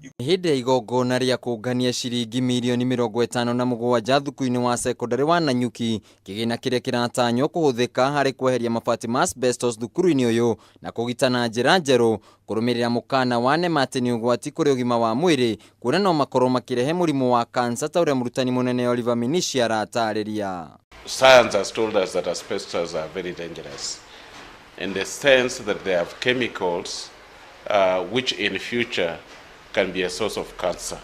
Hĩndĩ ya igongona rĩa kũngania ciringi mirioni 57 thukuru-inĩ wa cekondarĩ wa Nanyuki, kĩgĩna kĩrĩa kĩratanywo kũhũthĩka harĩ kweheria mabati ma asbestos thukuru-inĩ ũyũ na kũgita na njĩra njerũ, kũrũmĩrĩra mũkana wa NEMA atĩ nĩ ũgwati kũrĩ ũgima wa mwĩrĩ kuona no makorwo makĩrehe mũrimũ wa kansa ta ũrĩa mũrutani mũnene Oliver Minishi aratarĩria. Science has told us that asbestos are very dangerous in the sense that they have chemicals which in future can be a source of cancer.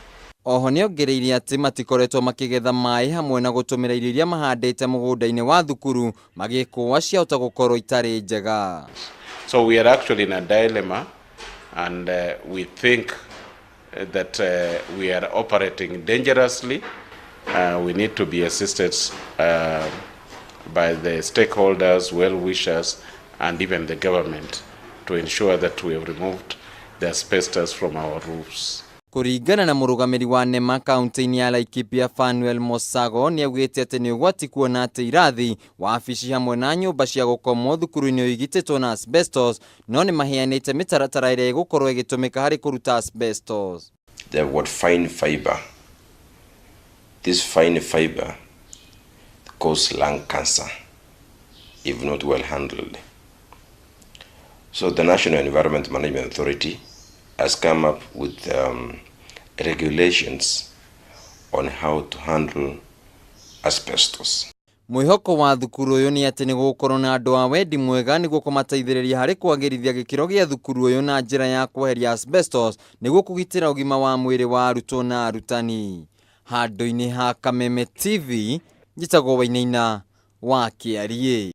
Oho nĩongereire atĩ matikoretwo makĩgetha maĩ hamwe na gũtũmĩra irio iria mahandĩte mũgũnda-inĩ wa thukuru magĩkũa ciahota gũkorwo itarĩ njega. So we are actually in a dilemma, and we think that we are operating dangerously. We need to be assisted by the stakeholders, well-wishers, and even the government to ensure that we have removed the asbestos from our roofs. Kũringana na mũrũgamĩri wa NEMA kaunti-inĩ ya Laikipia Fanuel Mosago, nĩaugĩte atĩ nĩ ũgwati kuona atĩ irathi, wabici hamwe na nyũmba cia gũkomwo thukuru-inĩ ũyũ igitĩtwo na asbestos, no nĩ maheanĩte mĩtaratara ĩrĩa ĩgũkorwo ĩgĩtũmĩka harĩ kũruta asbestos. They have got fine fiber. This fine fiber cause lung cancer if not well handled. So the National Environment Management Authority has come up with regulations on how to handle asbestos. Mwĩhoko wa thukuru ũyũ nĩ atĩ nĩ gũgũkorwo na andũ a wendi mwega nĩguo kũmateithĩrĩria harĩ kwagĩrithia gĩkĩro gĩa thukuru ũyũ na njĩra ya kweheria asbestos nĩguo kũgitĩra ũgima wa mwĩrĩ wa arutwo na arutani. Handũ-inĩ ha Kameme TV, njĩtagwo Wainaina wa Kĩariĩ.